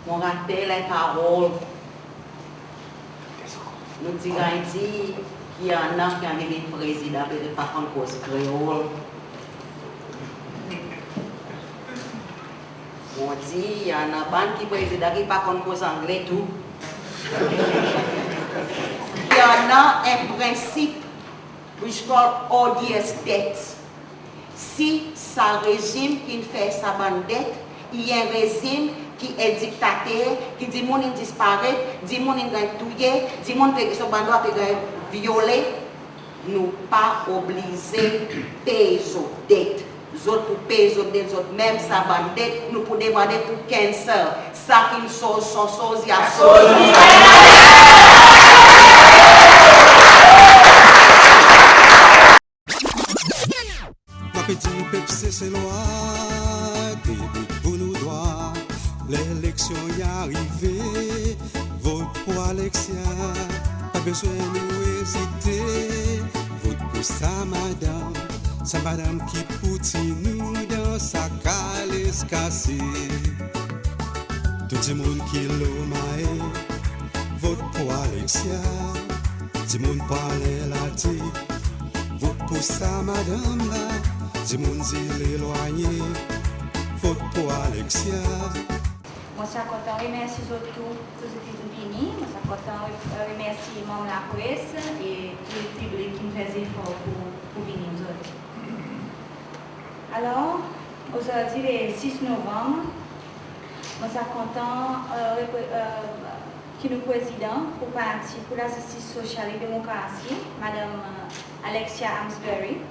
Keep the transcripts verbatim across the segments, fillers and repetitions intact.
Mon rapel en parol. Nou ti ganny dir ki annan ki anvi vin prezidan, petet pa konn koz Kreol. Mon dir, i annan bann ki prezidan ki pa konn koz Angle tou. I annan en prensip which call odious debt. Si sa rezim ki'n fer sa bann det, i en rezim ki en diktater, ki dimoun in disparet, dimoun in ganny touye, dimoun pe, son bann drwa pe ganny vyole, nou pa oblize pey zot det. Zot pou pey zot det zot menm, sa bann det, nou pou demande pou cancel. Sa ki'n soz son soz, i a soz. Mon pe dir pep Seselwa, debout pour nou drwa. Leleksyon i arive, vot pour Alexia. Pa bezwen nou ezite, vot pour sa madanm. Sa madanm ki pou tir nou dan sa kales kase. Tou dimoun ki lo maye, vot pour Alexia. Dimoun Praslin, Ladik, vot pour sa madanm la. Dimoun zil elwanye, vot pour Alexia. Mon ti a kontan remersye zot tou, tou zot ki vini. Mon ti a kontan re-, remersye manm lapres e tou piblik ki'n fer zefor pour, pour vini ozordi. Alor, ozordi le sis novanm, mon ti a kontan, e, repre-, e, ki nou prezidan pour Parti pour Lazistis Sosyal e Demokrasi, madanm, e, Alexia Amesbury,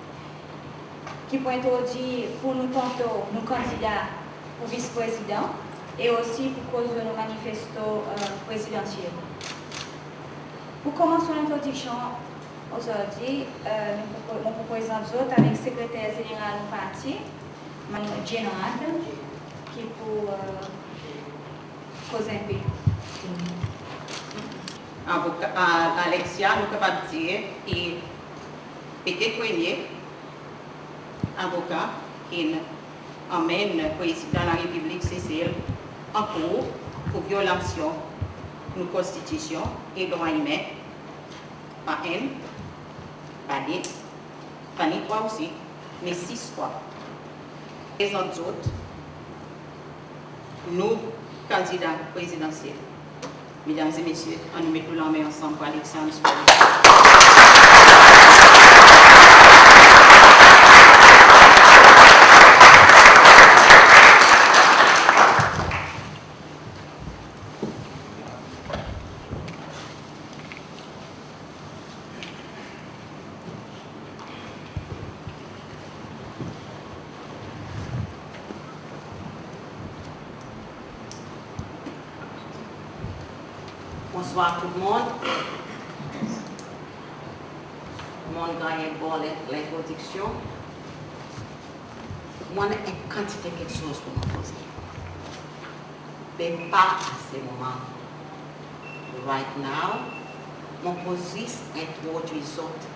ki pou entrodwir pour nou tanto nou kandida pour vis-prezidan e osi pour koz lo nou manifesto, e, prezidansyel. Pour konmans mon lentrodiksyon ozordi, e, nou pou, mon pou prezant zot avek Sekreter Zeneral nou parti, Madanm Jane Rad, ki pou, e, koz en pe. Avoka, a, Alexia, nou kapab dir ki petet premye avoka ki'n anmenn Prezidan Larepiblik Sesel ankour pour vyolasyon nou Konstitisyon e drwa imen, pa enn, pa de, pa ni trwa osi, me sis fwa. Prezant zot nou kandida prezidansyel. Medam e mesye, annou met nou lanmen ansanm pour Alexia Amesbury. Bonswar tou dimoun. Mon'n ganny en bon len-, lentrodiksyon. Mon annan en kantite keksoz pour mon koze. Me pa a se moman. Right now, mon pou zis entrodwir zot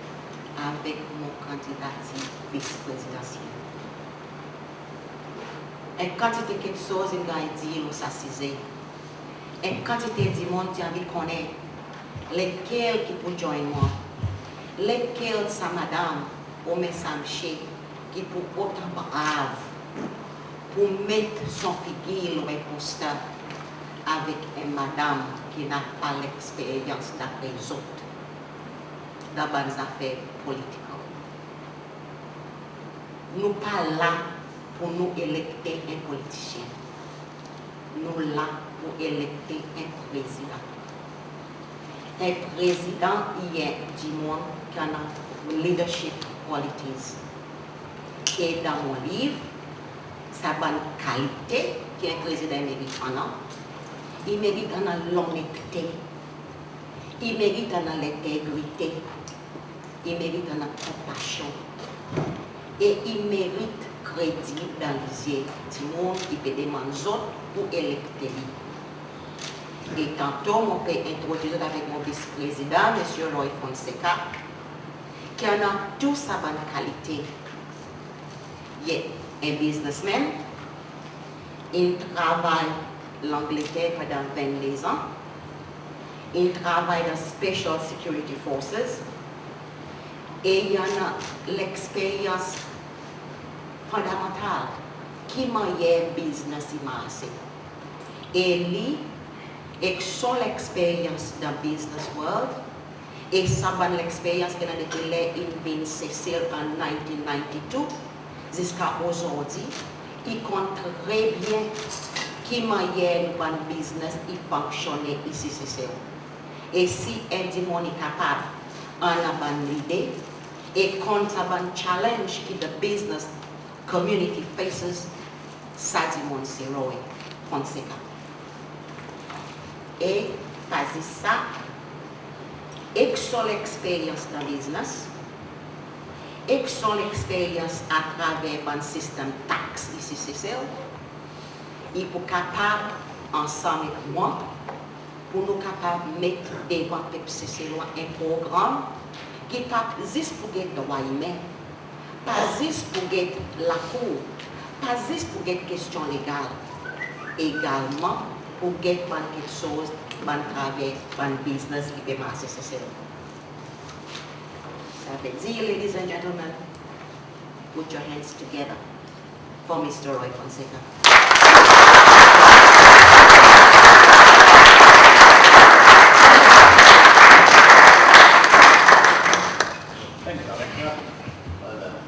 avek mon kandidatir vis-prezidansyel. En kantite keksoz in ganny dir lo sa size. En kantite dimoun ti anvi konnen lekel ki pou join mwan, lekel sa madanm oubyen sa msye ki pou otan brav pour met son figir lo en poster avek en madanm ki napa leksperyans dapre zot dan bann zafer politikal. Nou pa la pour nou elekte en politisyen. Nou la pour elekte en prezidan. En prezidan i en dimoun ki annan leadership qualities. E dan mon liv, sa bann kalite ki en prezidan i merit annan, i merit annan lonnekte, i merit annan lentegrite, i merit annan konpasyon e i merit kredib dan lizye dimoun ki pe demann zot pour elekte li. E tanto mon pe entrodwir zot avek mon vis-prezidan, Msye Roy Fonseka, ki annan tou sa bann kalite. I en biznesmenn, in travay Langleter pandan venndezan. In travay dan Special Security Forces. E i annan leksperyans fondamantal ki mannyer biznes i marse. E li, ek son leksperyans dan business world, e sa bann leksperyans ki i annan depi ler in vin Sesel an nineteen ninety-two, ziska ozordi, i konn tre byen ki mannyer nou bann biznes i fonksyonnen isi Sesel. E si en dimoun i kapab annan bann lide, e konn sa bann challenge ki the business community faces, sa dimoun se Roy Fonseka. E pa zis sa, ek son leksperyans dan biznes, ek son leksperyans atraver bann sistenm taks isi Sesel, i pou kapab, ansanm ek mwan, pour nou kapab met devan pep Seselwa en progranm ki pa zis pour get drwa imen, pa zis pour get lakour, pa zis pour get kestyon legal, egalman pour get bann keksoz, bann travay, bann biznes ki pe marse Sesel. Sa vedir, ladies and gentlemen, put your hands together for Mister Roy Fonseka. Thank you, Alex. Well done.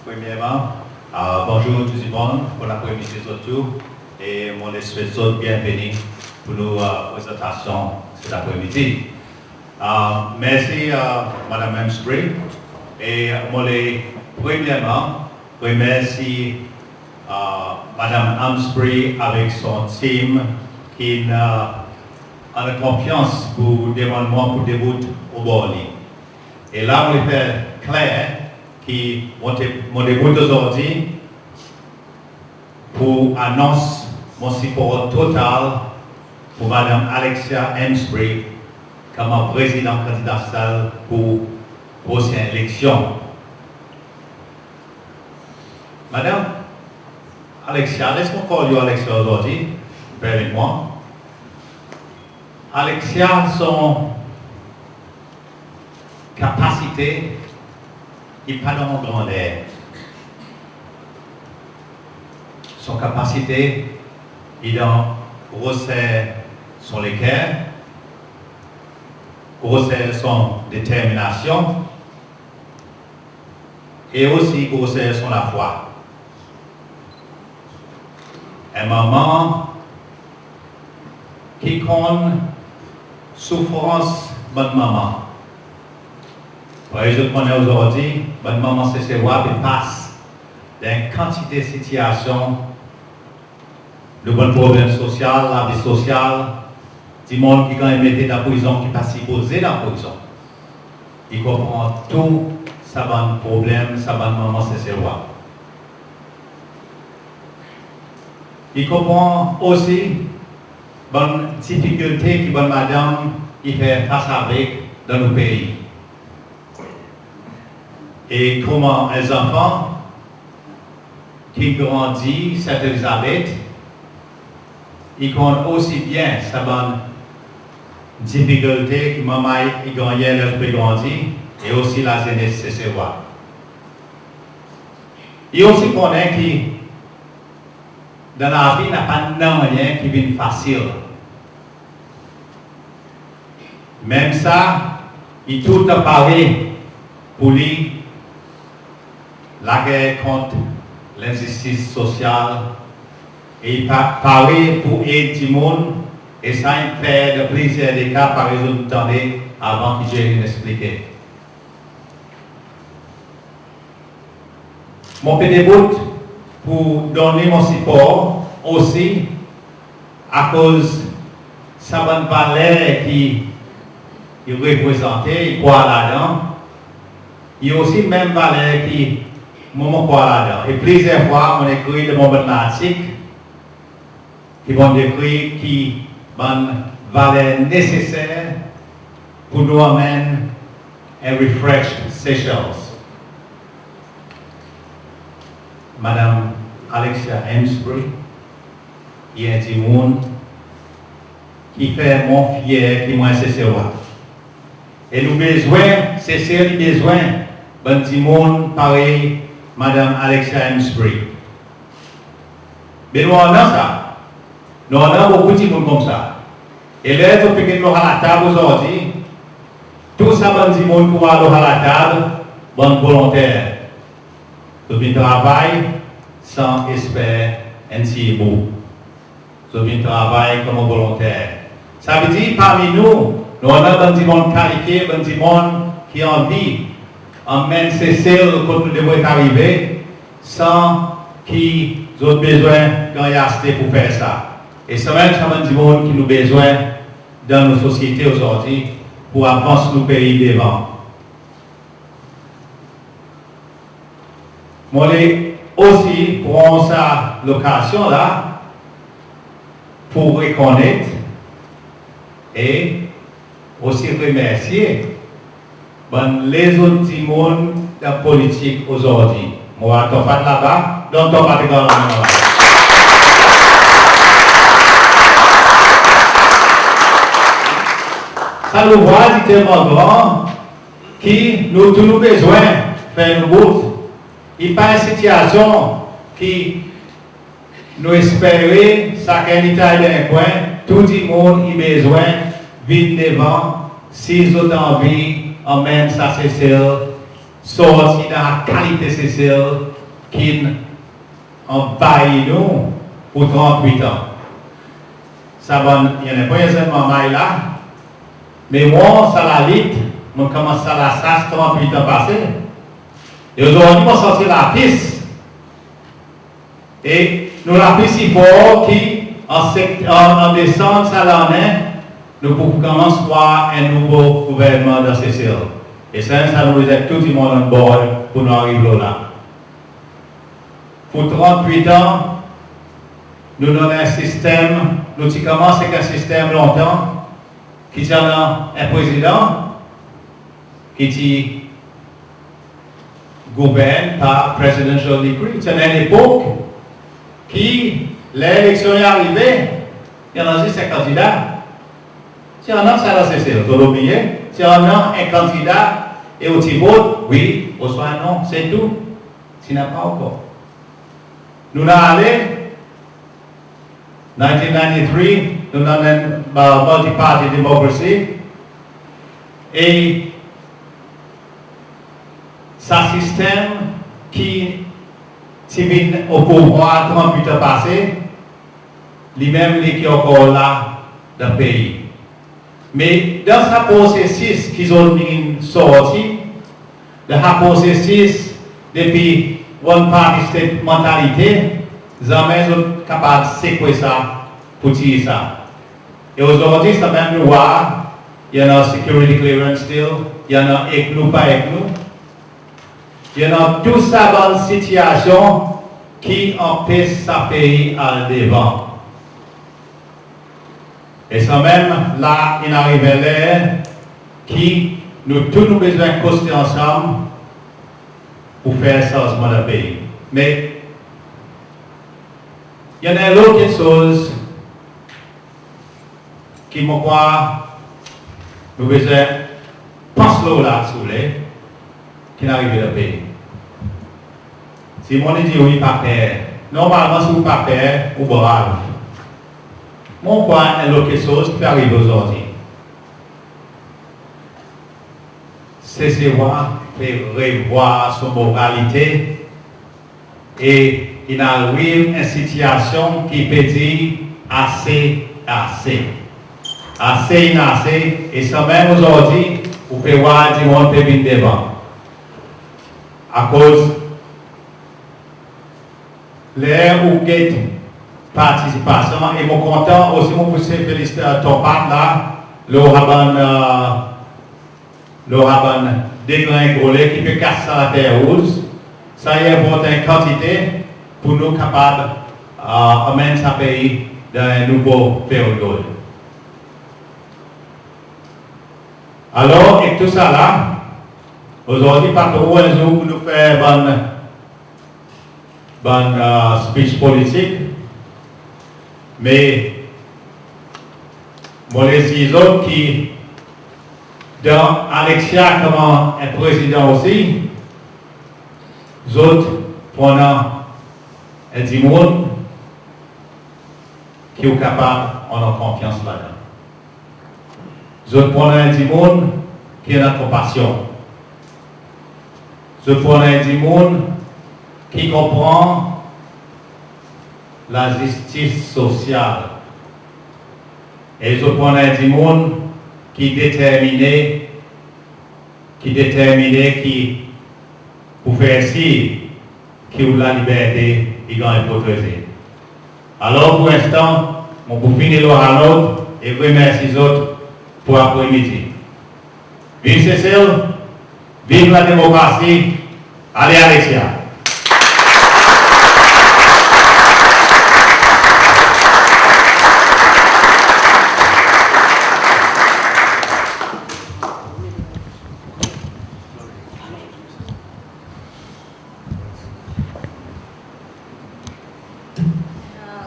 Premyerman, bonzour tou dimoun, bon apre midi zot tou, e mon swet zot byenveni pour nou prezantasyon set apre midi. Mersi Madanm Amesbury, e mon le premyerman remersi Madanm Amesbury avek son tim ki'n annan konfyans pour demann mwan pour debout obor li. E la mon le fer kler ki mon debout ozordi pour anons mon sipor total pour Madanm Alexia Amesbury konman Prezidan kandidatal pour prosen eleksyon. Madanm Alexia, les mon call you Alexia ozordi, permet mwan. Alexia son kapasite i pa dan grander. Son kapasite i dan groser son leker, groser son determinasyon, e osi groser son lafwa. En manman ki konn soufrans bann manman. Parey zot konnen ozordi, bann manman Seselwa pe pas dan en kantite sitiasyon, nou bann problenm sosyal, lavi sosyal, dimoun ki ganny mete dan prizon ki pa sipoze dan prizon. I konpran tou sa bann problenm sa bann manman Seselwa. I konpran osi bann difikilte ki bann madanm i fer fas avek dan nou pei. E konman en zanfan ki grandi Sainte-Elisabeth, i konn osi byen sa bann difikilte ki manman i gannyen ler i pe grandi, e osi lazenes Seselwa. I osi konnen ki dan lavi napa nanryen ki vin fasil. Menm sa, i toultan pare pour li lager kont lenzistis sosyal, e i pa, pare pour ed dimoun, e sa in fer dan plizyer deka, parey zot in tande avan ki Jerry in eksplike. Mon pe debout pour donn li mon sipor osi akoz sa bann valer ki i reprezante, i krwar ladan, i osi menm valer ki mwan mon krwar ladan. E plizyer fwa mon'n ekrir dan mon bann lartik ki mon'n ekrir ki bann valer neseser pour nou anmenn en refreshed Seychelles. Madanm Alexia Amesbury i en dimoun ki fer mwan fyer ki mwan Seselwa. E nou bezwen, Sesel i bezwen bann dimoun parey Madanm Alexia Amesbury. Me nou annan sa. Nou annan bokou dimoun koumsa. E ler zot pe ganny lo sa latab ozordi, tou sa bann dimoun ki ou war lo sa latab, bann volonter. Zot vin travay san esper en tir bout. Zot vin travay konman volonter. Savedir parmi nou, nou annan bann dimoun kalifye, bann dimoun ki anvi anmenn Sesel kot nou devret arive, san ki zot bezwen ganny aste pour fer sa. E sanmenm sa bann dimoun ki nou bezwen dan nou sosyete ozordi pour avans nou pei devan. Mon le osi pran sa lokazyon la pour rekonnet e osi remersye bann lezot dimoun dan politik ozordi. Mon war Topat laba, donn Topat en gran lanmen. Sa louvraz i telman gran ki nou tou nou bezwen fer nou bout. I pa en sitiyasyon ki nou espere sakenn i tay dan en kwen, tou dimoun i bezwen vin devan si zot anvi anmenn sa Sesel sorti dan sa kalite Sesel ki'n anvayi nou pour trant-wit an. Sa bann, i annan en bann zenn manmay la, me mwan sa lalit, mon konmans sa lasas trant-wit an pase. E ozordi mon sorti lapis. E nou lapis i for ki an sek-, an, an Desanm sa lannen, nou pou konmans war en nouvo gouvernman dan Sesel. E sa, sa nou bezwen tou dimoun on board pour nou ariv lo la. Pour trant-wit an, nou annan en sistenm, nou ti konmans ek en sistenm lontan, ki ti annan en prezidan, ki ti gouvern par presidential decree. Ti annan en lepok ki ler eleksyon i arive, i annan zis en kandida. Ti annan sa dan Sesel, zot oubliye, ti annan en kandida e ou ti vot, wi, oswa non, se tou. Ti napa ankor. Nou annan ale, nineteen ninety-three, nou annan en, ba, multi-party democracy. E sa sistenm ki ti vin o pouvwar trant-wit an pase, li menm li ki ankor la dan pei. Me dan sa prosesis ki zot vin sorti, dan sa prosesis depi one party state mantalite, zanmen zot kapab sekwe sa pour tir sa. E ozordi, sanmenm nou war, i annan security clearance still, i annan ek nou, pa ek nou. I annan tou sa bann sitiyasyon ki anpes sa pei al devan. E sanmenm la, in ariv en ler ki nou tou nou bezwen koste ansanm pour fer sanzman dan pei. Me i annan en lot keksoz ki mon krwar nou bezwen pans lo la, si ou le, ki'n arive dan pei. Si mon dir ou pa per, normalman si ou pa per, ou brav. Mon krwar en lot keksoz ki pe arive ozordi. Seselwa pe revwar son moralite e in ariv en sitiyasyon ki pe dir ase, ase. Ase in ase, e sanmenm ozordi ou pe war dimoun pe vin devan. Akoz ler ou get partisipasyon, e mon kontan osi, mon pou felisite Topat la, lo sa bann, e, lo sa bann degrengoler ki pe kas sa later rouz, sa i enportan kantite pour nou kapab, a, anmenn sa pei dan en nouvo periyod. Alor, ek tousala, ozordi pa tro en zour pour nou fer bann bann, a, speech politik, me mon le dir zot ki dan Alexia konman en prezidan osi, zot pou annan en dimoun ki ou kapab annan konfyans ladan. Zot pou annan en dimoun ki annan konpasyon. Zot pou annan en dimoun ki konpran lazistis sosyal. E zot pou annan en dimoun ki determine, ki determine ki pou fer sir ki ou laliberte i ganny proteze. Alor, pour lenstan, mon pou fini lo sa not e remersi zot pour apremidi. Viv Sesel, viv lademokrasi, ale Alexia!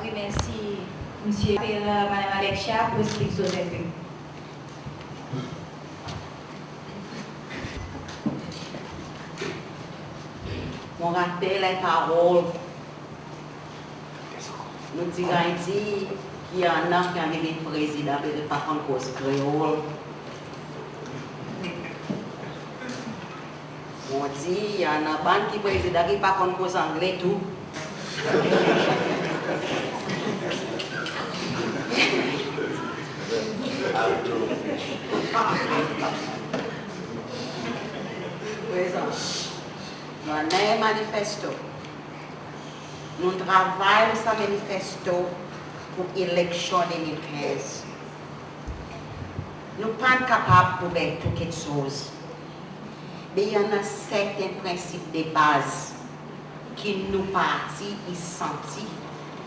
Remersi Msye, apel Madanm Alexia pour eksplik zot en pe. Mon rapel en parol nou ti ganny dir ki annan ki anvi vin prezidan, petet pa konn koz Kreol. Mon dir, i annan bann ki prezidan ki pa konn koz Angle tou. Prezan, nou annan en manifesto. Nou travay lo sa manifesto pour eleksyon de mil kenz. Nou pa'n kapab kouver tou keksoz. Me i annan serten prensip de baz ki nou parti i santi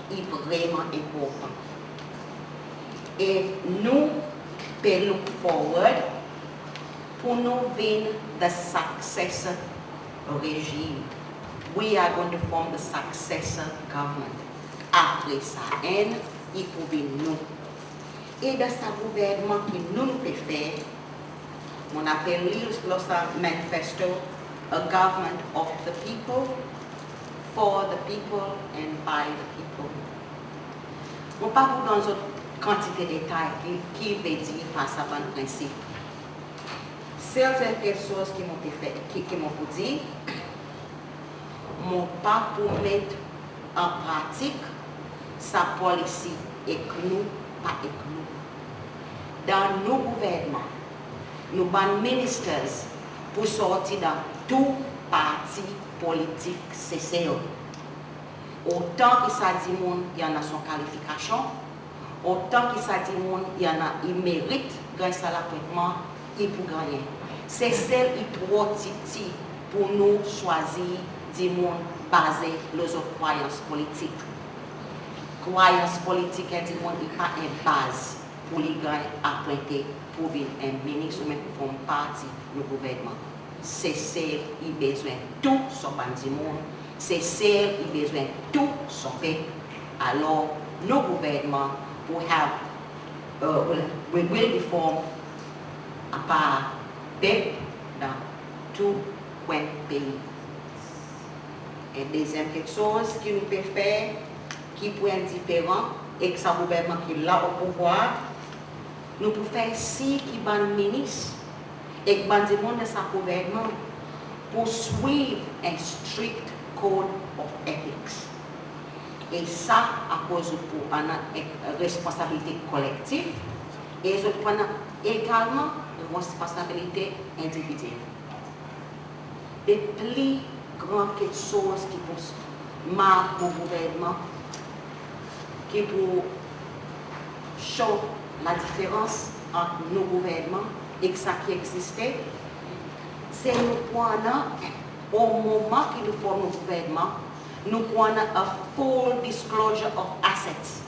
i vreman enportan. E nou pe look forward pour nou vin the successor regime. We are going to form the successor government. Apre sa enn, i pou vin nou. E dan sa gouvernman ki nou, nou pe fer, mon apel li lo sa manifesto, a government of the people, for the people and by the people. Mon pa pou donn zot kantite detay ki, ki vedir par sa bann prensip. Sel, sel keksoz ki mon pe fer, ki, ki mon pou dir, mon pa pou met an pratik sa polisi ek nou, pa ek nou. Dan nou gouvernman, nou bann ministers pou sorti dan tou parti politik Sesel. Otan ki sa dimoun i annan son kalifikasyon, otan ki sa dimoun i annan, i merit ganny sa lapwentman, i pou gannyen. Sesel i tro pti pour nou swazir dimoun baze lo zot krwayans politik. Krwayans politik en dimoun i pa en baz pour li ganny apwente pour vin en minis oubyen pour form parti nou gouvernman. Sesel i bezwen tou son bann dimoun. Sesel i bezwen tou son pep. Alor, nou gouvernman pou have, uh, will, will, will be formed apar pep dan tou kwen pei. E dezyenm keksoz ki nou pe fer, ki pou en diferan ek sa gouvernman ki la o pouvwar, nou pou fer sir ki bann minis ek bann dimoun dan sa gouvernman pou swiv en strict code of ethics. E sa akoz ou pou annan en responsabilite kolektif, e zot pou annan egalman responsabilite endividyel. E pli gran keksoz ki pou mark mon gouvernman, ki pou show ladiferans ant nou gouvernman ek sa ki egziste, Se nou pou annan, o moman ki nou form nou gouvernman, nou pou annan a full disclosure of assets.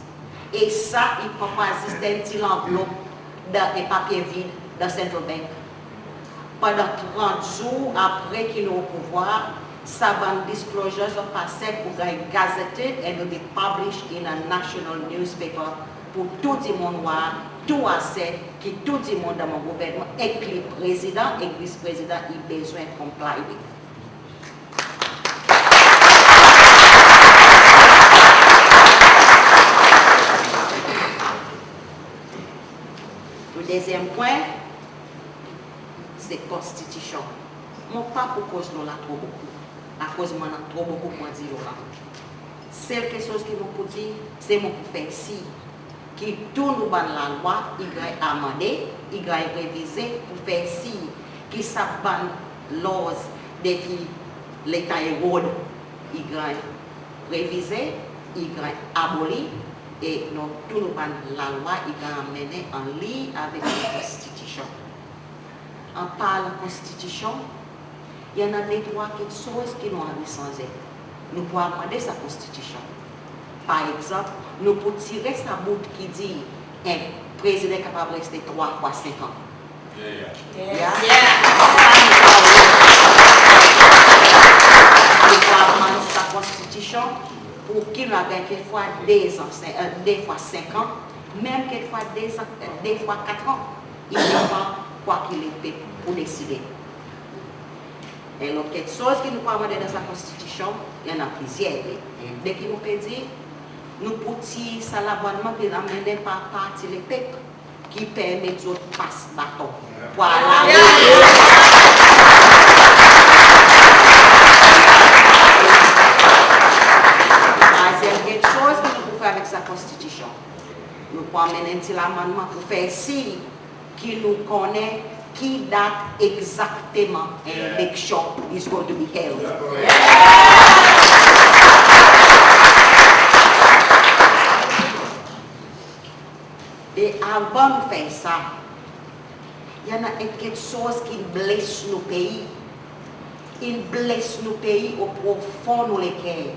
E sa i pa pou zis dan en pti lanvlop dan en papye vid dan Central Bank. Pandan trant zour apre ki nou o pouvwar, sa bann disclosures of assets pou ganny gazetted and will be published in a national newspaper pour tou dimoun war tou aset ki tou dimoun dan mon gouvernman, enkli Prezidan ek Vis Prezidan, i bezwen comply with. Lo dezyenm pwen, se Konstitisyon. Mon pa pou koz lo la tro bokou, akoz mon annan tro bokou pwen dir lo la. Sel keksoz ki mon pou dir, se mon pou fer sir ki tou nou bann lalwa i ganny amande, i ganny revize, pour fer sir ki sa bann laws de ki Leta Erod i ganny revize, i ganny aboli, e nou tou nou bann lalwa i ganny anmennen an liny avek Konstitisyon. An parlan Konstitisyon, i annan de trwa keksoz ki nou anvi sanze. Nou pou amande sa Konstitisyon. Par egzanp, nou pou tire sa bout ki dir en Prezidan kapab reste trwa fwa senk an. Ya. Nou pou amann sa Konstitisyon pour ki nou a ganny kekfwa de an, de fwa senk an, menm kekfwa de an, de fwa kat an. I depan kwa ki lepep pou deside. En lot keksoz ki nou pou amande dan sa Konstitisyon, i annan plizyer. De ki nou pe dir, nou pou tir sa lamannman ki anmennen par Parti Lepep ki permet zot pas baton pour al Trwazyenm keksoz ki nou pou fer avek sa Konstitisyon, nou pou anmenn en pti lamannman pour fer sir ki nou konnen ki dat egzakteman en eleksyon is going to be held. E avan nou fer sa, i annan en keksoz ki bles nou pei, i bles nou pei o profon nou leker.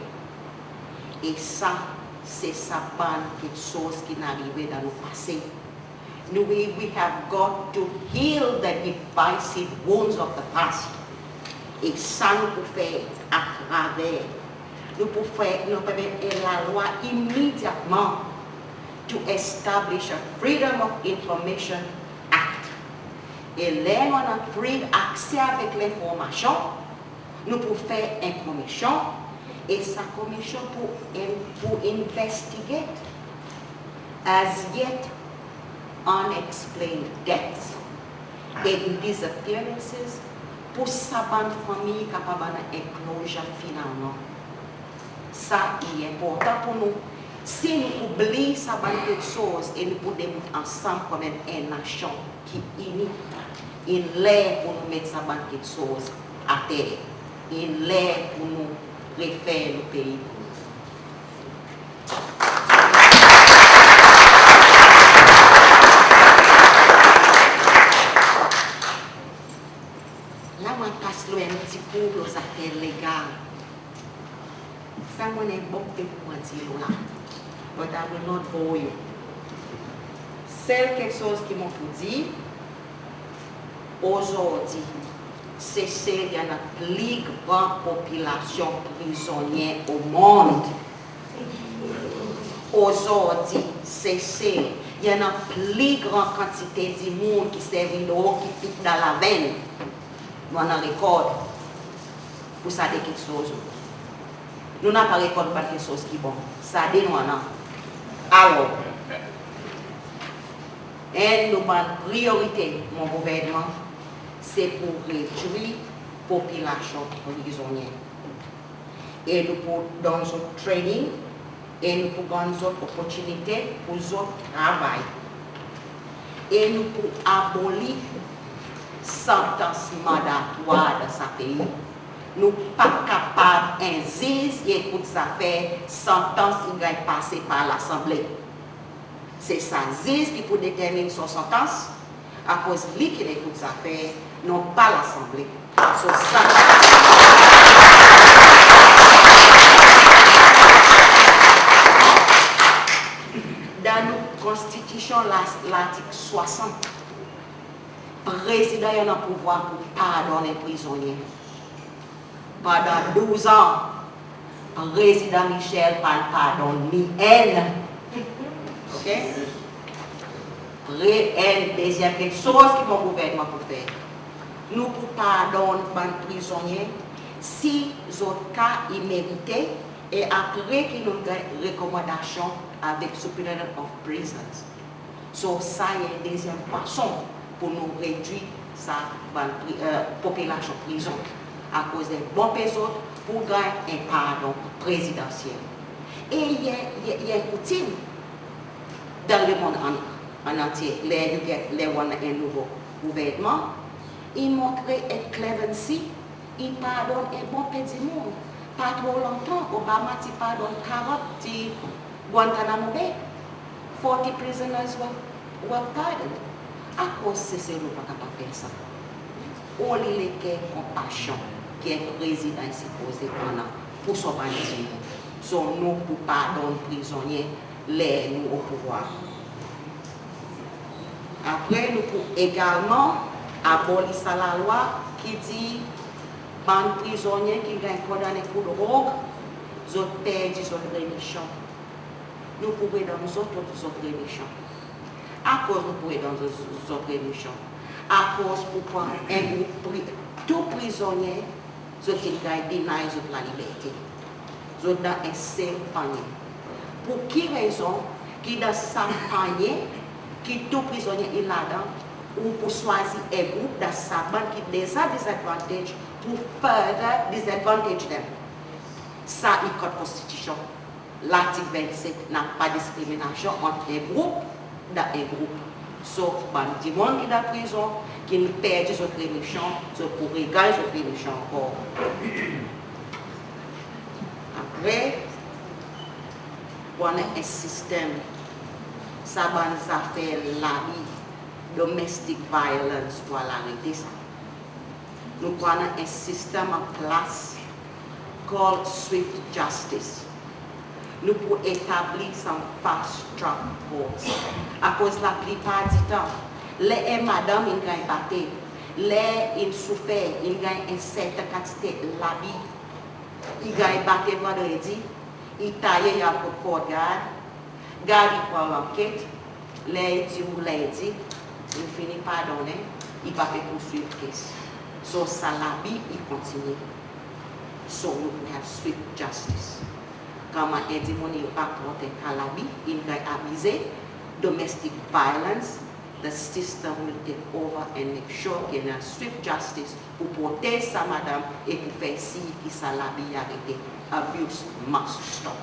E sa, se sa bann keksoz ki'n arive dan nou pase. Nou, we, we have got to heal the divisive wounds of the past. E sa nou pou fer atraver, nou pou fer, nou pou met en lalwa imedyatman to establish a Freedom of Information Act. E ler nou annan free akse avek lenformasyon, nou pou fer en komisyon, e sa komisyon pou en, pou investigate as yet unexplained deaths and disappearances, pour sa bann fanmir kapab annan en closure finalman. Sa i enportan pour nou. Si nou pou bliy sa bann keksoz e nou pou demout ansanm konman en nasyon ki ini, in ler pour nou met sa bann keksoz ater. In ler pour nou refer nou pei pour nou. La mon a pas lo en pti kou lo zafer legal. Sa mon annan en bon pe pour dir lo la. But I will not bore you. Sel keksoz ki mon pou dir, ozordi, Sesel i annan pli gran popilasyon prizonnyen o mond. Ozordi, Sesel i annan pli gran kantite dimoun ki servi drog ki pik dan lavenn. Nou annan rekord pour sa de keksoz. Nou napa rekord bann keksoz ki bon. Sa de nou annan. Alor, enn nou bann priyorite mon gouvernman, se pour redwir popilasyon prizonnyen. E nou pou donn zot training, e nou pou donn zot loportinite pour zot travay. E nou pou aboli santans mandatwar dan sa pei. Nou pa kapab en ziz i ekout zafer santans i ganny pase par Lasanble. Se sa ziz ki pou determin son santans, akoz li ki'n ekout zafer, non pa Lasanble. So sa, dan nou Konstitisyon, la, lartik swasant, Prezidan i annan pouvwar pour pardonn en prizonnyen. Pandan douz an, Prezidan Michel pa'n pardonn ni enn. Oke? Pre-, enn, dezyenm keksoz ki mon gouvernman pou fer. Nou pou pardonn bann prizonnyen si zot ka i merite e apre ki nou'n ganny rekomandasyon avek Superintendent of Prisons. So, sa i en dezyenm fason pour nou redwir sa bann pri-, e, popilasyon prizon. Akoz en bon pe zot pou ganny en pardon prezidansyel. E i en, i en, i en koutim dan lemonn an, an antye. Ler you get, ler ou annan en nouvo gouvernman, i montre en clemency, i pardonn en bon pe dimoun. Pa tro lontan, Obama ti pardonn karant ti Guantanamo Bay. Forty prisoners were, were pardoned. Akoz Sesel nou pa kapab fer sa? Oli leker konpasyon ki en prezidan i sipoze annan pour son bann dimoun. So, nou pou pardonn prizonnyen ler nou o pouvwar. Apre, nou pou egalman aboli sa lalwa ki dir bann prizonnyen ki ganny kondannen pour drog, zot perdi zot remisyon. Nou pou redonn zot, zot remisyon. Akoz nou pou redonn zot, zot remisyon? Akoz pour pran en group pri-, tou prizonnyen zot in ganny deny zot laliberte. Zot dan en sel pannyen. Pour ki rezon ki dan sa pannyen ki tou prizonnyen i ladan, ou pou swazir en group dan sa bann ki deza disadvantage pour further disadvantage them? Sa i kont Konstitisyon. Lartik vennsenk, napa diskriminasyon ant en group dan en group. So, bann dimoun ki dan prizon, ki'n perdi zot remisyon, zot pou reganny zot remisyon ankor. Apre, pou annan en sistenm, sa bann zafer labi, domestic violence, pou al arete sa. Nou pou annan en sistenm an plas called swift justice. Nou pou etabli some fast track courts. Akoz laplipar ditan, ler en madanm in ganny bate, ler in soufer, in ganny en serten kantite labi, i ganny bate Vandredi, i taye, i al kot court gard, gard i pran lanket, ler i dir ou Lendi, in fini pardonnen, i pa pe pourswiv case. So, sa labi i kontinyen. So, we have swift justice. Konman en dimoun i raport en ka labi, in ganny abize, domestic violence, the system will take over and make sure ki annan swift justice pour protez sa madanm e pour fer sir ki sa labi i arete. Abuse must stop.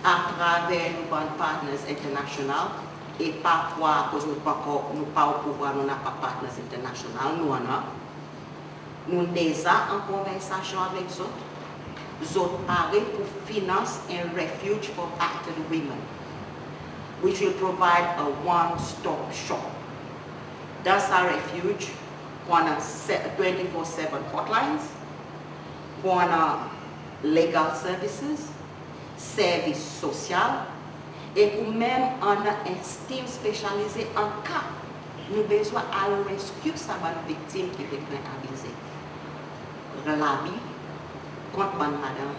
Atraver nou bann partners enternasyonal, e pa krwar akoz nou pa ankor, nou pa o pouvwar, nou napa partners enternasyonal, nou annan. Nou deza an konversasyon avek zot. Zot pare pour finans en refuge for battered women, which will provide a one-stop shop. Dan sa refuge, pou annan se-, twenty-four seven hotlines, pou annan legal services, servis sosyal, e pou menm annan en team spesyalize an ka nou bezwen al rescue sa bann viktim ki pe ganny abize. Labi kont bann madanm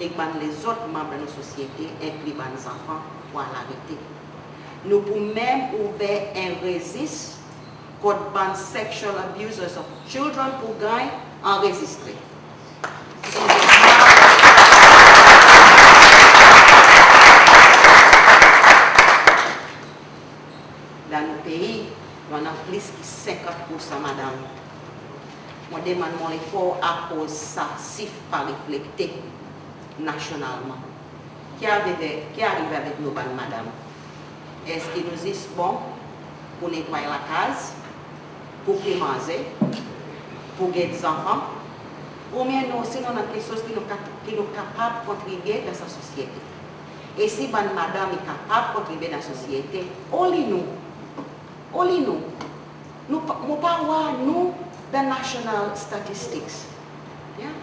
ek bann lezot manm dan nou sosyete, enkli bann zanfan, pou al arete. Nou pou menm ouver en rezis kot bann sexual abusers of children pou ganny anrezistre. Dan nou pei, nou annan plis ki senkant poursan madanm. Mon demann mon lefor akoz sa sif pa reflekte nasyonalman. Ki arive, ki arive avek nou bann madanm? Eski nou zis bon pour netway lakaz, pour kwi manze, pour get zanfan? Oubyen nou osi nou annan keksoz ki nou ka-, ki nou kapab kontribye dan sa sosyete? E si bann madanm i kapab kontribye dan sosyete, oli nou, oli nou, nou pa, mon pa war nou dan national statistics. Yeah?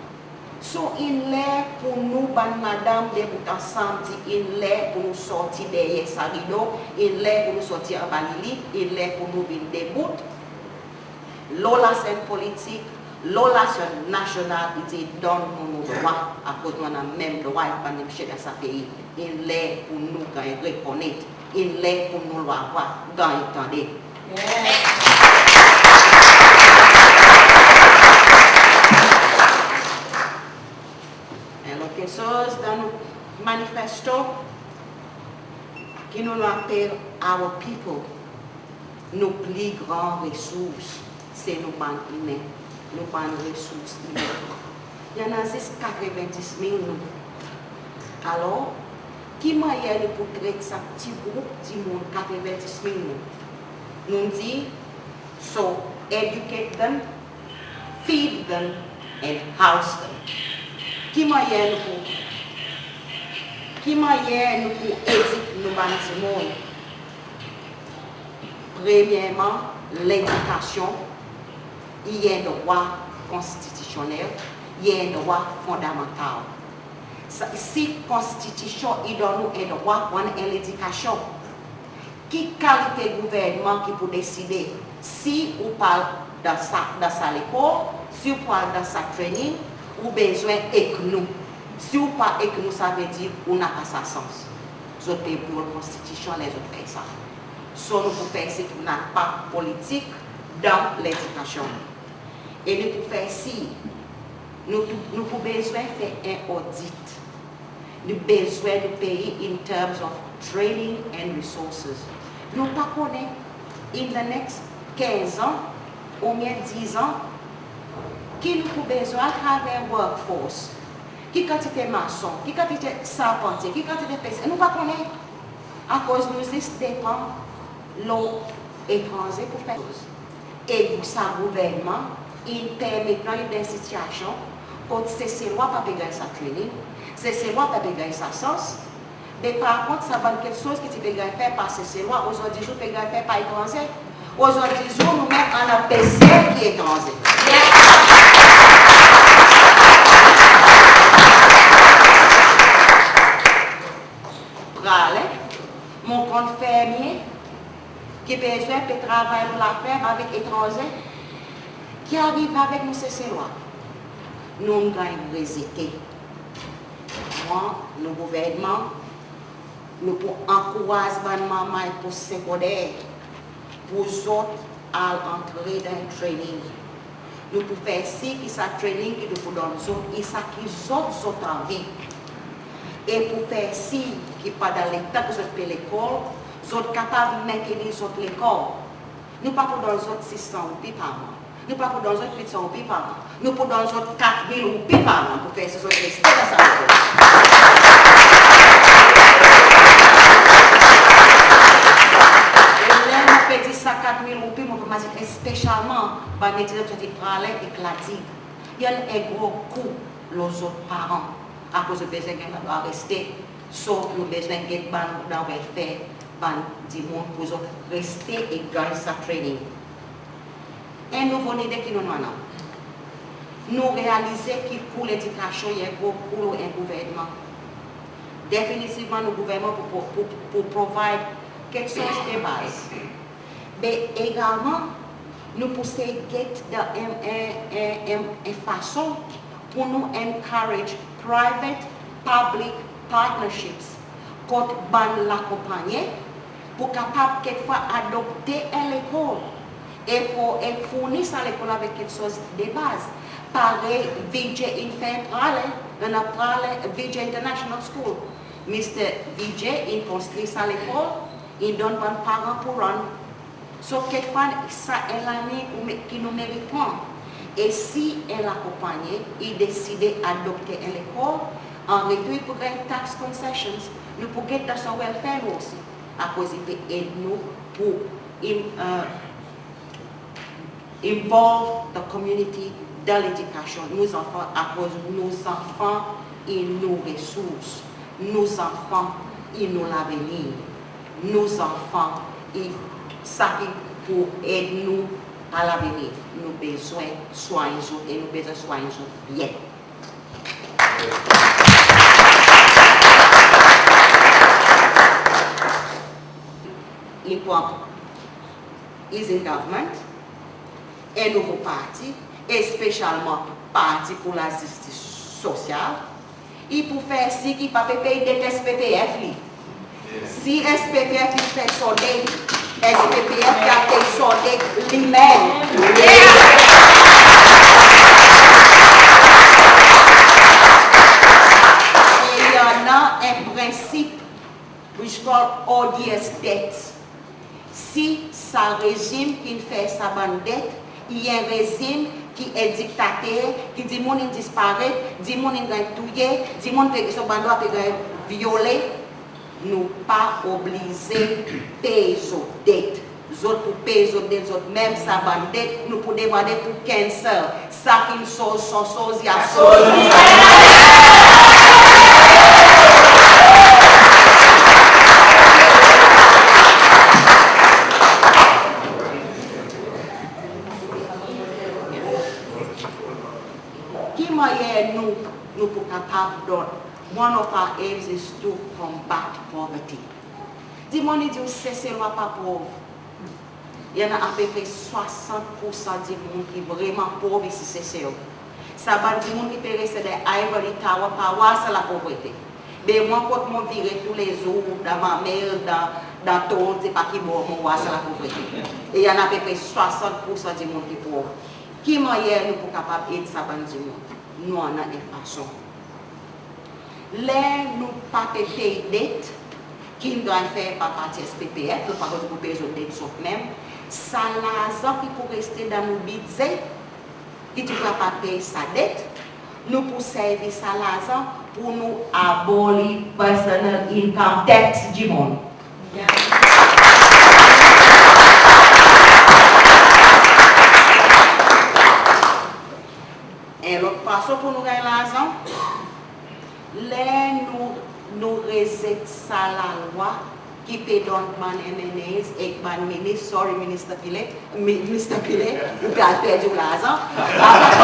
So, in ler pour nou bann madanm debout ansanm, dir in ler pour nou sorti deryer sa rido, in ler pour nou sorti anba lilit, in ler pour nou vin debout lo lasenn politik, lo lasenn nasyonal, i dir donn nou nou drwa, akoz nou annan menm drwa ek bann dimoun dan sa pei. In ler pour nou ganny rekonnet, in ler pour nou lavwa ganny tande. En lot keksoz dan nou manifesto ki nou, nou apel our people, nou pli gran resours se nou bann imen, nou bann resours imen. I annan zis katreven-dis mil nou. Alor, ki mannyer nou pou tret sa pti group dimoun, katreven-dis mil nou? Nou dir, so, educate them, feed them and house them. Ki mannyer nou pou, ki mannyer nou pou edik nou bann dimoun? Premyerman, ledikasyon i en drwa konstitisyonnel, i en drwa fondamantal. Sa, si Konstitisyon i donn ou en drwa pour annan en ledikasyon, ki kalite gouvernman ki pou deside si ou pou al dan sa, dan sa lekol, si ou pou al dan sa training, ou bezwen ek nou. Si ou pa ek nou, savedir ou napa sa sans. Zot pe vyol Konstitisyon ler zot fer sa. So nou pou fer sir ki napa politik dan ledikasyon. E nou pou fer sir, nou pou, nou pou bezwen fer en odit. Nou bezwen nou pei in terms of training and resources. Nou pa konnen in the next kenz an oubyen diz an ki nou pou bezwen atraver workforce, ki kantite mason, ki kantite sarpantye, ki kantite pes-, nou pa konnen. Akoz nou zis depan lo etranze pour fer keksoz. E sa gouvernman in permet nou ariv dan en sitiasyon kot Seselwa pa pe ganny sa training, Seselwa pa pe ganny sa sans. Me par kont, sa bann keksoz ki ti pe ganny fer par Seselwa, ozordi zour pe ganny fer par etranze. Ozordi zour nou menm annan pe servi etranze. Praslin, mon konn fermye ki bezwen pe travay lo laferm avek etranze, ki ariv avek nou Seselwa. Nou'n ganny rezete. Mwan, nou gouvernman, nou pou ankouraz bann manmay pos segonder pour zot al antre dan training. Nou pou fer sir ki sa training ki nou pou donn zot i sa ki zot, zot anvi. E pou fer sir ki pandan letan ki zot pe lekol, zot kapab mentenir zot lekor. Nou pa pou donn zot sis san roupi par mwan. Nou pa pou donn zot uit san roupi par mwan. Nou pou donn zot kat mil roupi par mwan pour fer sir zot reste dan sa lekol. E ler mon pe dir sa kat mil roupi, mon pe mazin espesyalman bann etidyan ki soti Praslin ek La Digue. I annan en gro kou lo zot paran, akoz zot bezwen ganny landrwa reste. So nou bezwen get bann dan welfare, bann dimoun pour zot reste e ganny sa training. En nouvo lide ki nou annan. Nou realize ki kou ledikasyon i en gro kou lo en gouvernman. Definitivman nou gouvernman pou, pou, pou, pou provide keksoz de baz. Me egalman nou pou sey get dan en, en, en, en, en fason pour nou encourage private public partnerships kot bann lakonpannyen pour kapab kekfwa adopte en lekol e pour, e fourni sa lekol avek keksoz de baz. Parey Vijay in fer Praslin, dan Praslin Vijay International School. Mister Vijay in konstrir sa lekol, in donn bann paran pour run. So kekfwa sa en laliny ki nou merit pran. E si en lakonpannyen i deside adopte en lekol, an retour i pou ganny tax concessions, nou pou get dan son welfare nou osi. Akoz i pe ed nou pour in, euh, involve the community dan ledikasyon nou zanfan, akoz nou zanfan i nou resours. Nou zanfan I nou lavenir, nou zanfan, i sa ki pou ed nou a lavenir. Nou bezwen swany zot e nou bezwen swany zot byen. I pran, is in government, en nouvo parti, espesyalman Parti pour la Justice Sociale, i pou fer sir ki pa pe pey det S P P F li. Si S P P F i fer son det, S P P F i al pey son det li menm. E i annan en prensip which call odious debt. Si sa rezim ki'n fer sa bann det i en rezim ki en diktater, ki dimoun in disparet, dimoun in ganny touye, dimoun pe, son bann drwa pe ganny vyole, nou pa oblize pey zot det. Zot pou pey zot det zot menm, sa bann det, nou pou devwar det pou cancel. Sa ki'n soz son soz, i a soz. Ki mannyer nou, nou pou kapab donn? One of our aims is to combat poverty. Dimoun i dir ou Seselwa pa pov. I annan apepre swasant poursan dimoun ki vreman pov isi Sesel. Sa bann dimoun ki pe reste dan ivory tower pa war sa lapovrete. Be mwan kot mon vire toulezour, dan Mamel, dan, dan Tonte, pa ki bor, mon war sa lapovrete. E i annan apepre swasant poursan dimoun ki pov. Ki mannyer nou pou kapab ed sa bann dimoun? Nou annan en fason. Ler nou pa pe pey det ki'n ganny fer par parti S P P F, nou pa bezwen pou pey zot det zot menm, sa larzan ki pou reste dan nou bidze, ki ti kapab pey sa det, nou pou servi sa larzan pour nou aboli personal income tax dimoun. En lot fason pour nou ganny larzan, ler nou, nou rezet sa lalwa ki pe donn bann M N As ek bann minis, sorry, Minister Pillay, Mi-, Mister Pillay, ou pe al perdi ou larzan. Akoz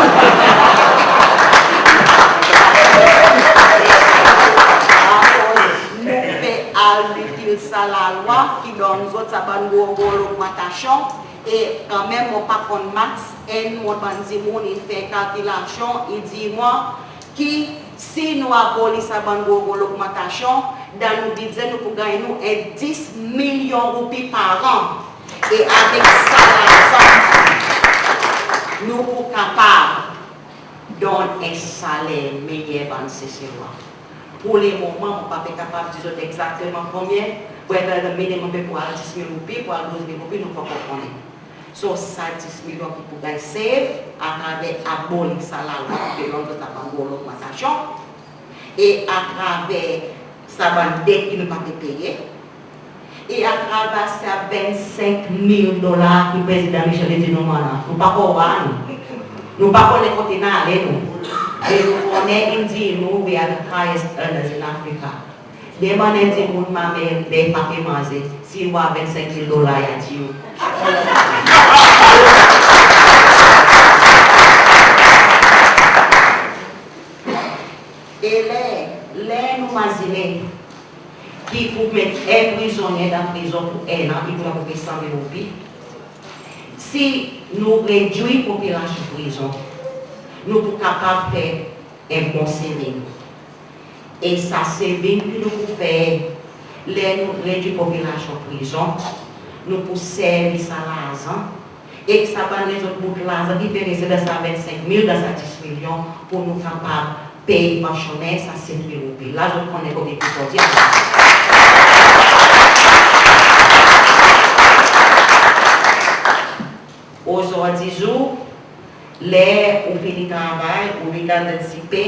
nou pe al repeal sa lalwa ki donn zot sa bann gro, gro logmantasyon, e kanmenm mon pa konn maths, en bann dimoun in fer kalkilasyon, i dir mwan ki si nou aboli sa bann gro, gro logmantasyon, dan nou bidze nou pou ganny nou en dis milyon roupi par an. E avek sa larzan, nou pou kapab donn en saler meyer bann Seselwa. Pour le moman, mon pa pe kapab dir zot egzakteman konbyen, but at the minimum pe pou al dis mil roupi, pou al douz mil roupi, nou pa ankor konnen. So, sa dis milyon ki pou ganny save atraver aboli sa lalwa ki pe donn zot sa bann gro logmantasyon. E atraver sa bann det ki nou pa pe peye. E atraver sa vennsenk mil dolar ki Prezidan Michel i dir nou annan. Nou pa pou war nou. Nou pa konnen kot in ale nou. E nou konnen in dir nou, we are the highest earners in Africa. Demann en dimoun Mamel, ler pa pe manze, si i war vennsenk mil dolar, i a dir ou. E ler, ler nou mazinen ki pou met en prizonnyen dan prizon pour en an, i pou apepre san mil roupi. Si nou redwir popilasyon prizon, nou pou kapab fer en bon saving. E sa saving ki nou pou fer, ler nou redwir popilasyon prizon, nou pou servi sa larzan, e sa bann lezot bout larzan ki pe reste dan sa vennsenk mil, dan sa dis milyon, pour nou kapab pey pansyoner sa set mil roupi. La zot konnen konbyen ki sorti. Ozordi zour, ler ou fini travay, ou redwandan ti pe,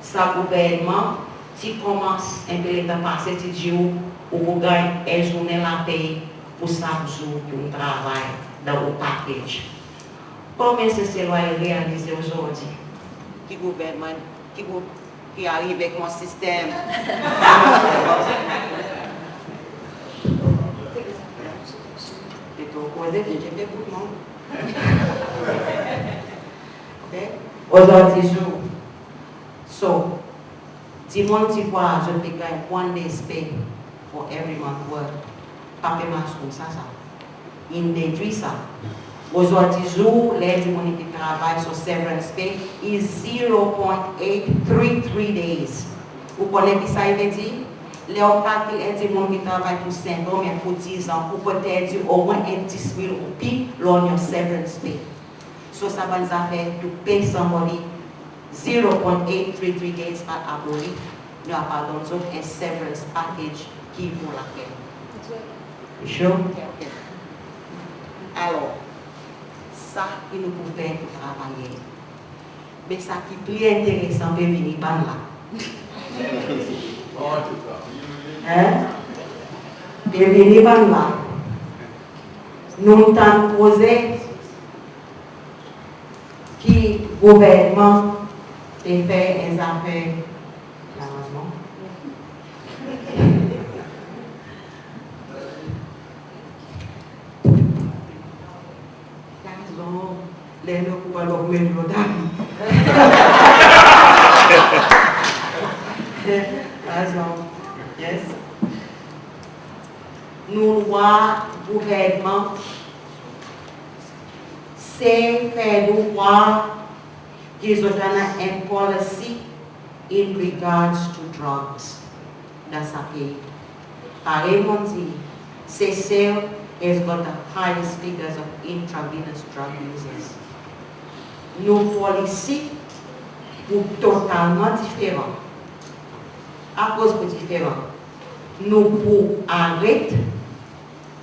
sa gouvernman ti konmans en pe letan pase ti dir ou, ou pou ganny en zournen lapey pour sak zour ki ou travay dan ou package. Konbyen Seselwa i realize ozordi ki gouvernman, ki gou-, Ki ariv ek mon sistenm. E to koze, je, je pe ekout mwan. Ok? Ozordi zour. So, dimoun ti krwar zot pe ganny one day's pay for every month work. Pa pe mars koumsa sa. In dedwir sa. Ozordi zour, ler dimoun i pe travay, so severance pay is zero point eight three three days. Ou konnen ki sa i vedir? Ler ou kalkil en dimoun ki travay pour senk an, oubyen pour diz an, ou pe perdi omwen en dis mil roupi lo your severance pay. So sa bann zafer to pay somebody zero point eight three three days pa aboli, nou a donn zot en severance package ki vo laker. Sure? Ok, ok. Alor, sa ki nou pou fer pour travayer. Me sa ki pli enteresan pe vini bann la. Hein? Pe vini bann la. Nou tann proze ki gouvernman pe fer en zafer laranzman. Laranzman, ler nou koup alor met lo tabi. Laranzman, yes. Nou war gouvernman se fer nou war ki zot annan en policy in regards to drugs dan sa pei. Parey mon'n dir, Seychelles has got the highest figures of intravenous drug users. Nou polisi pou totalman diferan. Akoz pou diferan? Nou pou aret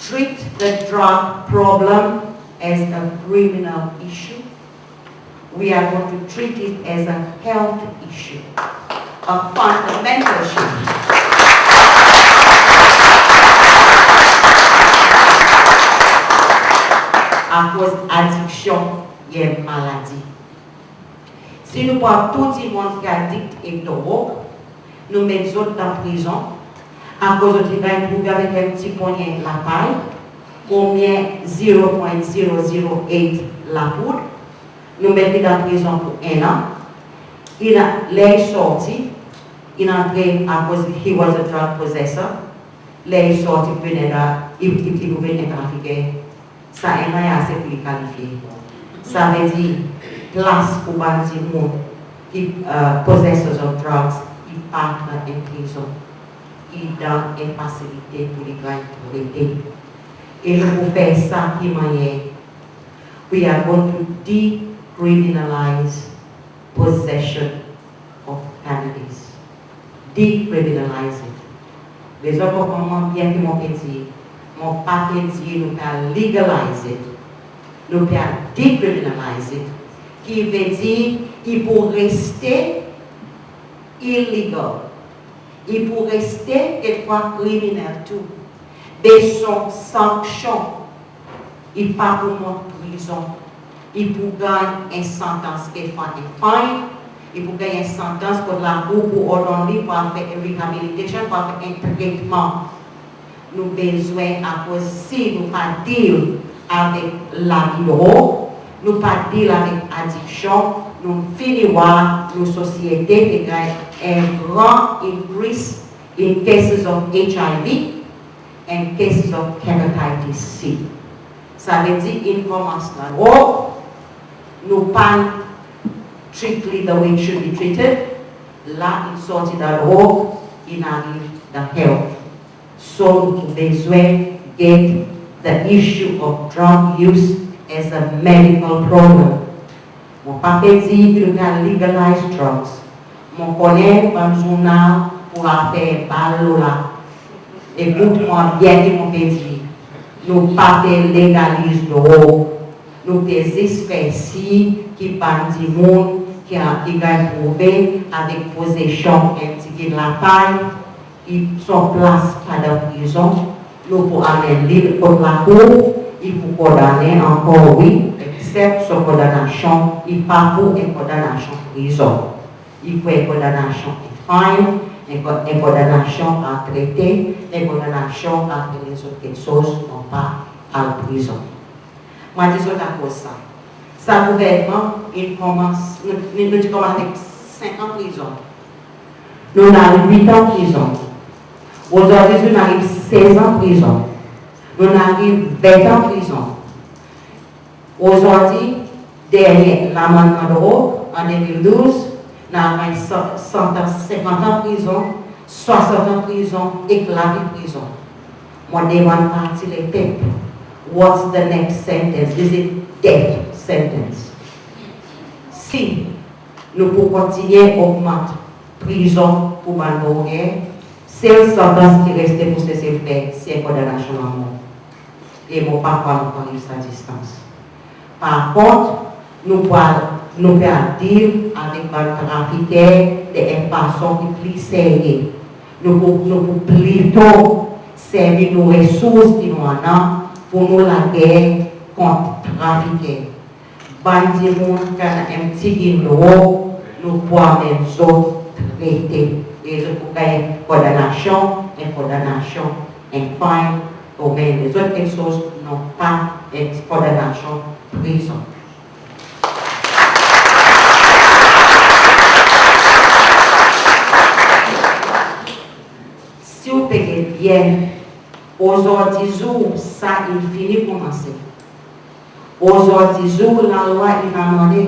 treat the drug problem as a criminal issue. We are going to treat it as a health issue, a fundamental issue. Akoz adiksyon i en maladi. Si nou pran tou dimoun ki adikt ek drog, nou met zot dan prizon, akoz zot ti ganny trouve avek en pti ponnyen lapay, oubyen zero point zero zero eight lapoud, nou met li dan prizon pour en an. I, ler i sorti, i antre akoz he was a drug possessor. Ler i sorti pour vin en, i, i, i pour vin en trafiker. Sa en an i ase pour li kalifye. Savedir plas pour bann dimoun ki, e, possessors of drugs, i pa dan en prizon. I dan en fasilite pour li ganny trete. E nou pou fer sa ki mannyer? We are going to decriminalize possession of cannabis. Decriminalize it. Rezon pour konpran byen ki mon pe dir, mon pa pe dir nou pe legalize it. Nou pe decriminalize it. Ki vedir i pou reste illegal. I pou reste kekfwa kriminel tou. Be son sanksyon, i pa pou mont prizon. I pou ganny en santans, kekfwa en fine. I pou ganny en santans kot lakour pou ordonn li pour al fer en rehabilitation, pour al fer en tretman. Nou bezwen, akoz si nou pa deal avek labi drog, nou pa deal avek adiksyon, nou fini war nou sosyete pe ganny en gran increase in cases of H I V and cases of hepatitis C. Savedir in konmans dan drog, nou pa'n treat li the way it should be treated, la in sorti dan drog, in ariv dan health. So nou bezwen get the issue of drug use as a medical problem. Mon pa pe dir ki nou pe legalize drugs. Mon konnen bann zournal pou al fer bal lo la. Ekout mwan byen ki mon pe dir. Nou pa pe legaliz drog. Nou pe zis fer sir ki bann dimoun ki, ki ganny trouve avek posesyon en pti gin lapay, i son plas pa dan prizon, nou pou anmenn li kot lakour, i pou kondannen ankor, wi, eksep son kondanasyon, i pa pou en kondanasyon prizon. I pou en kondanasyon, en fine, en ko-, en kondanasyon a trete, en kondanasyon a fer lezot keksoz, non pa al prizon. Mon a dir zot akoz sa. Sa gouvernman in konmans, nou, nou, nou ti konmans avek senk an prizon. Nou ariv wit an prizon. Ozordi nou ariv sez an prizon. Nou ariv ven an prizon. Ozordi, dernyen lamannman drog an de mil douz, nou ariv sa-, santans senkant an prizon, swasant an prizon ek lavi prizon. Mon demann Parti Lepep, what's the next sentence? Is it death sentence? Si nou pou kontinyen ogmant prizon pour bann drogè, sel santans ki reste pour Sesel fer, se en kondanasyon lanmor. E mon pa krwar nou pou ariv sa distans. Par kont, nou pou al, nou pe al deal avek bann trafiker dan en fason ki pli serye. Nou pou, nou pou plito servi nou resours ki nou annan pour nou lager kont trafiker. Bann dimoun ki annan en pti gin drog, nou pou anmenn zot trete. E zot pou ganny kondanasyon, en kondanasyon, en fine, oubyen lezot keksoz, non pa en kondanasyon prizon. Si ou pe get byen, ozordi zour, sa in fini konmanse. Ozordi zour, lalwa in amande.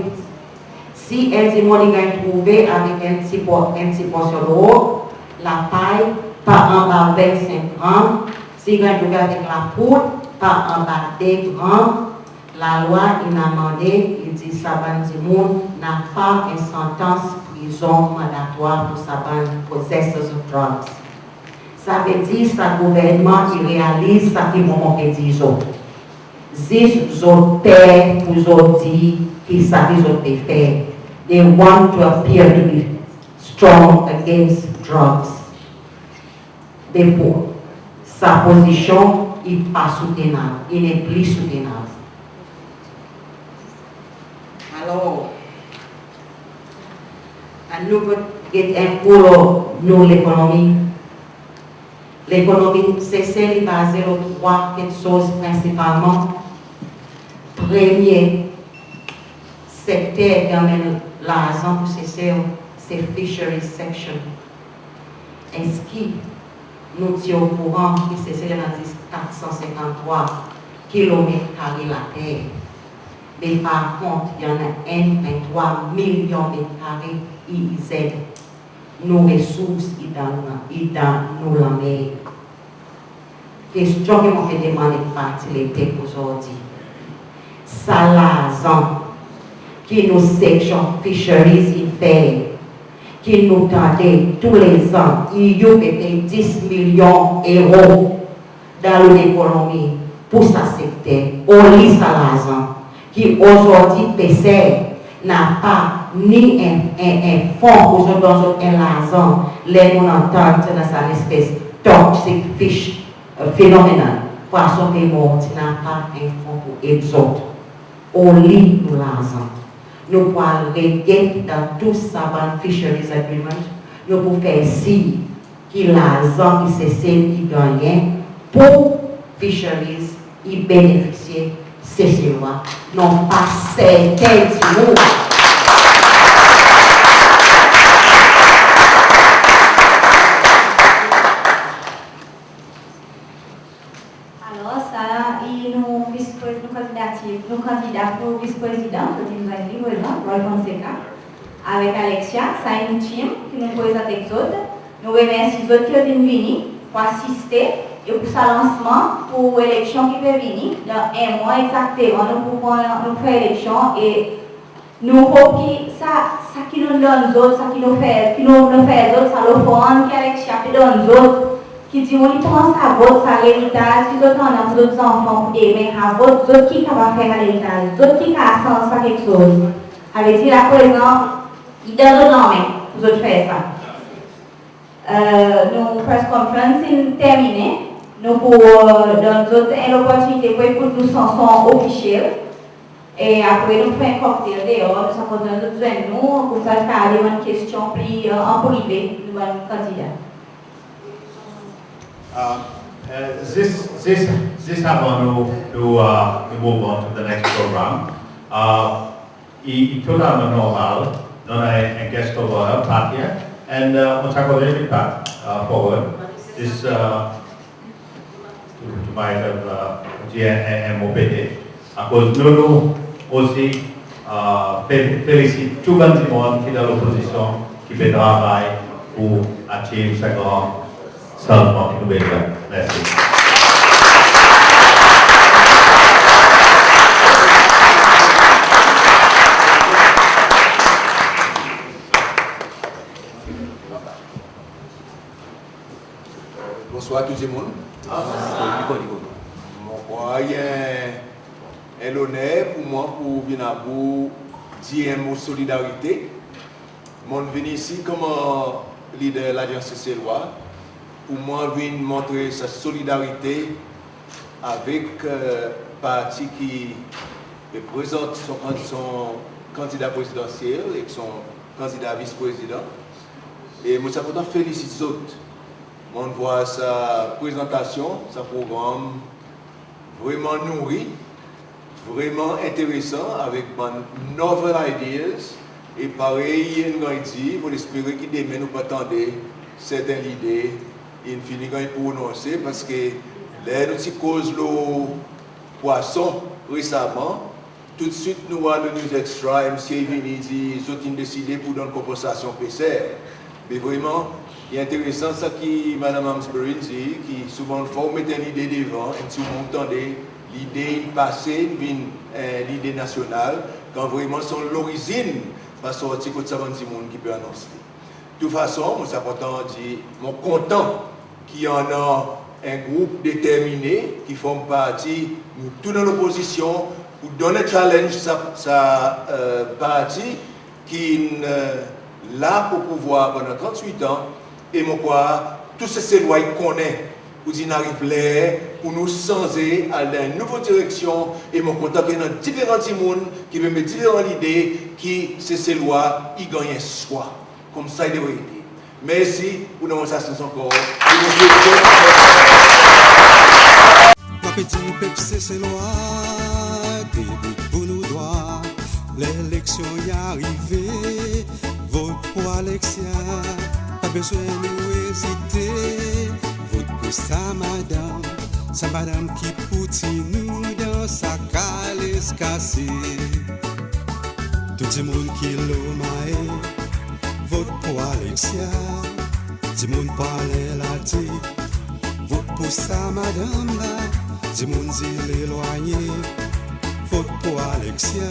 Si en dimoun i ganny trouve avek en pti po-, en pti porsyon drog, lapay pa anba vennsenk gram, si i ganny trouve avek lapoud, pa anba de gram, lalwa in amande, i dir sa bann dimoun napa en santans prizon mandatwar pour sa bann possessors of drugs. Savedir sa gouvernman i realiz sa ki mon, mon pe dir zot. Zis zot per pour zot dir ki sa ki zot pe fer. They want to appear to be strong against drugs. Me pour sa pozisyon i pa soutenab, i nepli soutenab. Alor, annou get en kou lo nou lekonomi. Lekonomi Sesel i baze lo trwa keksoz prensipalman. Premye sekter ki anmenn larzan pour Sesel, se fisheries section. Eski nou ti okouran ki Sesel i annan zis kat san senkant trwa kilomet kare later, me par kont i annan en pwen trwa milyon met kare E E Z. Nou resours i dan, i dan nou lanmer. Kestyon ki mon pe demann ek Parti Lepep ozordi, sa larzan ki nou seksyon fisheries i fer, ki nou tande toulezan E U pe pey dis milyon euro dan nou lekonomi pour sa sekter, oli sa larzan ki ozordi peser napa ni en, en, en fon pour zot donn zot en larzan ler nou'n antann ti annan sa lespes toxic fish, euh, phenomenon, pwason pe mor, ti napa en fon pour ed zot. Oli nou larzan? Nou pou al reget dan tou sa bann fisheries agreement, nou pou fer sir ki larzan ki Sesel i gannyen pour fisheries i benefisye Seselwa, non pa serten dimoun. Alor, sa i nou vis-prez-, nou kandidati, nou kandida pour vis-prezidan, zot in ganny li prezan, Roy Fonseca, avek Alexia, sa i nou team ki nou prezant ek zot. Nou remersi zot ki zot in vini pour asiste e pour sa lansman pour eleksyon ki pe vini. Dan en mwan egzakteman, nou pou pran, nou pou fer eleksyon e nou hope ki sa, sa ki nou'n donn zot, sa ki nou fer, ki nou, nou fer zot, sa lofrann ki Alexia pe donn zot, ki dimoun i pran sa vot, sa leritaz ki zot annan pour zot zanfan pour demen, sa vot zot ki kapab fer sa leritaz, zot ki kapab sanz sa keksoz. Savedir aprezan, i dan zot lanmen pour zot fer sa. Euh, nou press conference in terminen. Nou pou, euh, donn zot en loportinite pour ekout nou sanson ofisyel. E apre nou fer en cocktail deor, nou sa kontan zot zwenn nou, koumsa zot kapab demann kestyon pli, e, an prive, nou bann kandida. Um, uh, this, this, this avan nou, nou, uh, nou move on to the next program. Uh, i, i totalman normal, nou annan en, en guest of honor, Pat here, and, uh, mon ti a koz avek Pat, uh, forward. This, uh, to, to my, uh, dir en, en, en mo pete. Akoz nou, nou osi, uh, fe-, felisit tou bann dimoun ki dan lopozisyon, ki pe travay pour achieve sa gran sanzman ki nou bezwen. Mersi. Bonswar tou dimoun. Mon krwar i en, en loner pour mwan pour vin abou dir en mo solidarite. Mon'n vin isi konman lider Lalyans Seselwa pour mwan vin montre sa solidarite avek, e, parti ki pe prezant son kan-, son kandida prezidansyel ek son kandida vis prezidan. E mon ti a kontan felisit zot. Mon'n vwar sa prezantasyon, sa progranm vreman nouri, vreman enteresan avek bann novel ideas, e parey in ganny dir, mon espere ki demen nou pa tande serten lide in fini ganny prononse, paski ler nou ti koz lo pwason resaman, toudswit nou war lo News Extra, M C A i vini dir zot in deside pour donn konpansasyon peser. Me vreman, i enteresan sa ki Madanm Amesbury in dir, ki souvan fwa ou met en lide devan, e si ou tande lide in pase, in vin, e, lide nasyonal, kan vreman son lorizin pa sorti kot sa bann dimoun ki pe anons li. Tou fason, mon ti a kontan dir, mon kontan ki annan en group determine ki form parti, nou tou dan lopozisyon, pour donn en challenge sa, sa, e, parti ki'n, e, la o pouvwar pandan trannwit an, e mon krwar tou Seselwa i konnen pour dir in ariv ler pour nou sanze, al dan en nouvo direksyon, e mon kontan ki annan diferan dimoun ki pe met diferan lide ki Seselwa i ganny en swa. Koumsa i devret ete. Mersi pour donn mwan sa sans ankor. Mon pe dir pep Seselwa, debout pour nou drwa. Leleksyon i arive, vot pour Alexia. Pa bezwen nou ezite, vot pour sa madanm. Sa madanm ki pou tir nou dan sa kales kase. Tou dimoun ki lo Mahe, vot pour Alexia. Dimoun Praslin, Latik, vot pour sa madanm la. Dimoun zil elwanye, vot pour Alexia.